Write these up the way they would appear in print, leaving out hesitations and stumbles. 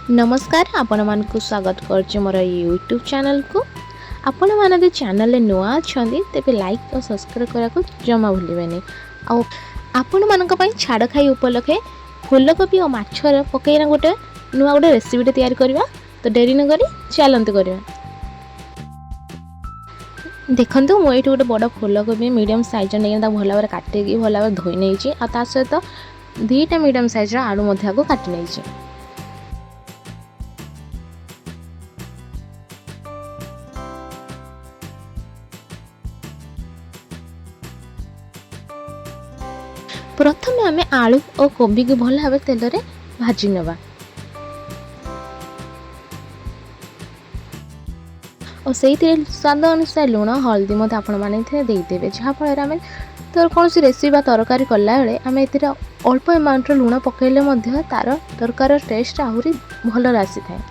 ନମସ୍କାର, ଆପଣମାନଙ୍କୁ ସ୍ୱାଗତ କରୁଛି ମୋର ୟୁଟ୍ୟୁବ୍ ଚ୍ୟାନେଲକୁ। ଆପଣମାନେ ଯଦି ଚ୍ୟାନେଲରେ ନୂଆ ଅଛନ୍ତି, ତେବେ ଲାଇକ୍ ଓ ସବସ୍କ୍ରାଇବ୍ କରିବାକୁ ଜମା ଭୁଲିବେନି। ଆଉ ଆପଣମାନଙ୍କ ପାଇଁ ଛାଡ଼ଖାଇ ଉପଲକ୍ଷେ ଫୁଲକୋବି ଓ ମାଛର ପକେଇନା ଗୋଟେ ନୂଆ ଗୋଟେ ରେସିପିଟେ ତିଆରି କରିବା। ତ ଡେରି ନକରି ଚାଲନ୍ତୁ କରିବା। ଦେଖନ୍ତୁ, ମୁଁ ଏଇଠି ଗୋଟେ ବଡ଼ ଫୁଲକୋବି ମିଡ଼ିୟମ୍ ସାଇଜ୍ର ନେଇକି ତାକୁ ଭଲ ଭାବରେ କାଟିକି ଭଲ ଭାବରେ ଧୋଇ ନେଇଛି। ଆଉ ତା ସହିତ 2ଟା ମିଡ଼ିୟମ୍ ସାଇଜ୍ର ଆଳୁ ମଧ୍ୟ ଆକୁ କାଟି ନେଇଛି। ପ୍ରଥମେ ଆମେ ଆଳୁ ଓ କୋବିକୁ ଭଲ ଭାବେ ତେଲରେ ଭାଜି ନେବା ଓ ସେଇଥିରେ ସ୍ୱାଦ ଅନୁସାରେ ଲୁଣ, ହଳଦୀ ମଧ୍ୟ ଆପଣମାନେ ଏଥିରେ ଦେଇଦେବେ, ଯାହାଫଳରେ ଆମେ ତ କୌଣସି ରେସିପି ବା ତରକାରୀ କଲାବେଳେ ଆମେ ଏଥିରେ ଅଳ୍ପ ଆମାଉଣ୍ଟର ଲୁଣ ପକାଇଲେ ମଧ୍ୟ ତା'ର ତରକାରୀର ଟେଷ୍ଟ ଆହୁରି ଭଲରେ ଆସିଥାଏ।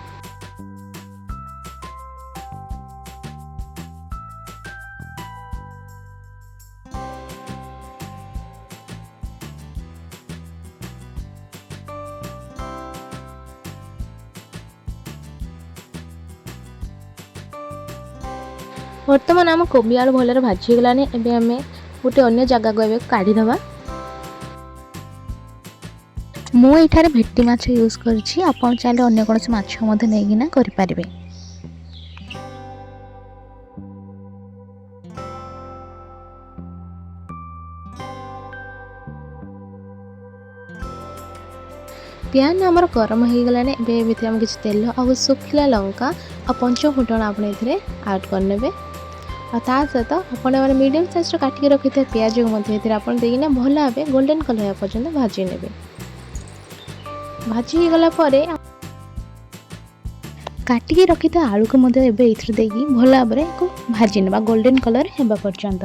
ବର୍ତ୍ତମାନ ଆମ କୋବି ଆଳୁ ଭଲରେ ଭାଜି ହେଇଗଲାଣି। ଏବେ ଆମେ ଗୋଟେ ଅନ୍ୟ ଜାଗାକୁ ଏବେ କାଢ଼ିଦେବା। ମୁଁ ଏଇଠାରେ ଭେଟି ମାଛ ୟୁଜ୍ କରିଛି। ଆପଣ ଚାହିଁଲେ ଅନ୍ୟ କୌଣସି ମାଛ ମଧ୍ୟ ନେଇକିନା କରିପାରିବେ। ପ୍ୟାନ୍ ଆମର ଗରମ ହେଇଗଲାଣି। ଏବେ ଏଥିରେ ଆମେ କିଛି ତେଲ ଆଉ ଶୁଖିଲା ଲଙ୍କା ଆଉ ପଞ୍ଚ ଫୁଟଣ ଆପଣ ଏଥିରେ ଆଡ଼୍ କରିନେବେ। ଆଉ ତା ସହିତ ଆପଣ ମାନେ ମିଡ଼ିୟମ୍ ସାଇଜ୍ର କାଟିକି ରଖିଥିବା ପିଆଜକୁ ମଧ୍ୟ ଏଥିରେ ଆପଣ ଦେଇକିନା ଭଲ ଭାବେ ଗୋଲ୍ଡେନ୍ କଲର୍ ହେବା ପର୍ଯ୍ୟନ୍ତ ଭାଜି ନେବେ। ଭାଜି ହେଇଗଲା ପରେ କାଟିକି ରଖିଥିବା ଆଳୁକୁ ମଧ୍ୟ ଏବେ ଏଥିରେ ଦେଇକି ଭଲ ଭାବରେ ଏହାକୁ ଭାଜି ନେବା ଗୋଲ୍ଡେନ୍ କଲର୍ ହେବା ପର୍ଯ୍ୟନ୍ତ।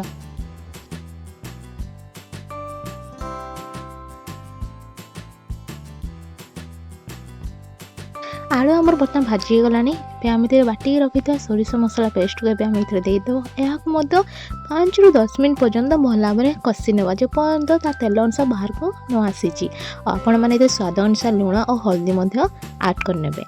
ଆଳୁ ଆମର ବର୍ତ୍ତମାନ ଭାଜି ହେଇଗଲାଣି। ଏବେ ଆମେ ଏଥିରେ ବାଟିକି ରଖିଥିବା ସୋରିଷ ମସଲା ପେଷ୍ଟକୁ ଏବେ ଆମେ ଏଥିରେ ଦେଇଦେବା। ଏହାକୁ ମଧ୍ୟ 5ରୁ 10 ମିନିଟ୍ ପର୍ଯ୍ୟନ୍ତ ଭଲ ଭାବରେ କଷି ନେବା, ଯେପର୍ଯ୍ୟନ୍ତ ତା ତେଲ ଅଂଶ ବାହାରକୁ ନ ଆସିଛି। ଆଉ ଆପଣମାନେ ଏଥିରେ ସ୍ୱାଦ ଅନୁସାରେ ଲୁଣ ଓ ହଳଦୀ ମଧ୍ୟ ଆଡ଼୍ କରିନେବେ।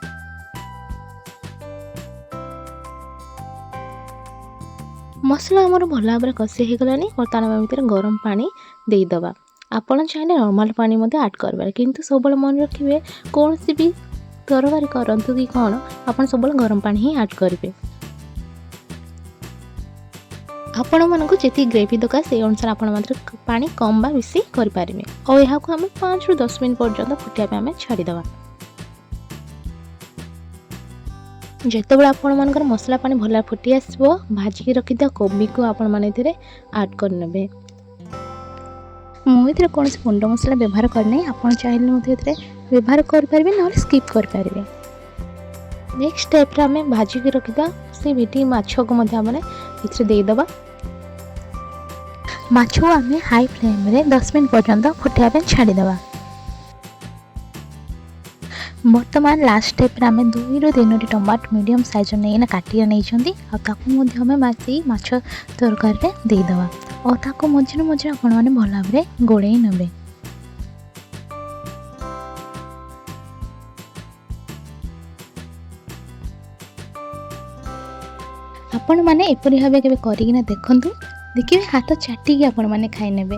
ମସଲା ଆମର ଭଲ ଭାବରେ କଷି ହେଇଗଲାଣି। ବର୍ତ୍ତମାନ ଆମେ ଭିତରେ ଗରମ ପାଣି ଦେଇଦେବା। ଆପଣ ଚାହିଁଲେ ନର୍ମାଲ୍ ପାଣି ମଧ୍ୟ ଆଡ଼୍ କରିପାରିବେ, କିନ୍ତୁ ସବୁବେଳେ ମନେ ରଖିବେ, କୌଣସି ବି ତରକାରୀ କରନ୍ତୁ କି କ'ଣ, ଆପଣ ସବୁବେଳେ ଗରମ ପାଣି ହିଁ ଆଡ଼୍ କରିବେ। ଆପଣମାନଙ୍କୁ ଯେତିକି ଗ୍ରେଭି ଦରକାର, ସେଇ ଅନୁସାରେ ଆପଣ ମାତ୍ର ପାଣି କମ୍ ବା ବେଶୀ କରିପାରିବେ। ଆଉ ଏହାକୁ ଆମେ 5ରୁ 10 ମିନିଟ୍ ପର୍ଯ୍ୟନ୍ତ ଫୁଟିବା ପାଇଁ ଆମେ ଛାଡ଼ିଦେବା। ଯେତେବେଳେ ଆପଣମାନଙ୍କର ମସଲା ପାଣି ଭଲ ଫୁଟି ଆସିବ, ଭାଜିକି ରଖିଥିବା କୋବିକୁ ଆପଣମାନେ ଏଥିରେ ଆଡ଼୍ କରିନେବେ। ମୁଁ ଏଥିରେ କୌଣସି ଗୁଣ୍ଡ ମସଲା ବ୍ୟବହାର କରିନାହିଁ। ଆପଣ ଚାହିଁଲେ ମଧ୍ୟ ଏଥିରେ ବ୍ୟବହାର କରିପାରିବେ, ନହେଲେ ସ୍କିପ୍ କରିପାରିବେ। ନେକ୍ସଟ ଷ୍ଟେପ୍ରେ ଆମେ ଭାଜିକି ରଖିଥିବା ସେ ଭେଟି ମାଛକୁ ମଧ୍ୟ ଆମେ ଏଥିରେ ଦେଇଦେବା। ମାଛକୁ ଆମେ ହାଇ ଫ୍ଲେମ୍ରେ 10 ମିନିଟ୍ ପର୍ଯ୍ୟନ୍ତ ଫୁଟିବା ପାଇଁ ଛାଡ଼ିଦେବା। ବର୍ତ୍ତମାନ ଲାଷ୍ଟ ଷ୍ଟେପ୍ରେ ଆମେ 2ରୁ 3ଟି ଟମାଟୋ ମିଡ଼ିୟମ୍ ସାଇଜ୍ର ନେଇକିନା କାଟିକି ନେଇଛନ୍ତି, ଆଉ ତାକୁ ମଧ୍ୟ ଆମେ ସେଇ ମାଛ ତରକାରୀରେ ଦେଇଦେବା। ଆଉ ତାକୁ ମଝିରେ ମଝିରେ ଆପଣମାନେ ଭଲ ଭାବରେ ଗୋଳେଇ ନେବେ। ଆପଣମାନେ ଏପରି ଭାବେ କେବେ କରିକିନା ଦେଖନ୍ତୁ, ଦେଖିବେ ହାତ ଚାଟିକି ଆପଣମାନେ ଖାଇନେବେ।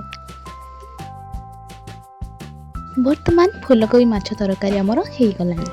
ବର୍ତ୍ତମାନ ଫୁଲକୋବି ମାଛ ତରକାରୀ ଆମର ହେଇଗଲାଣି।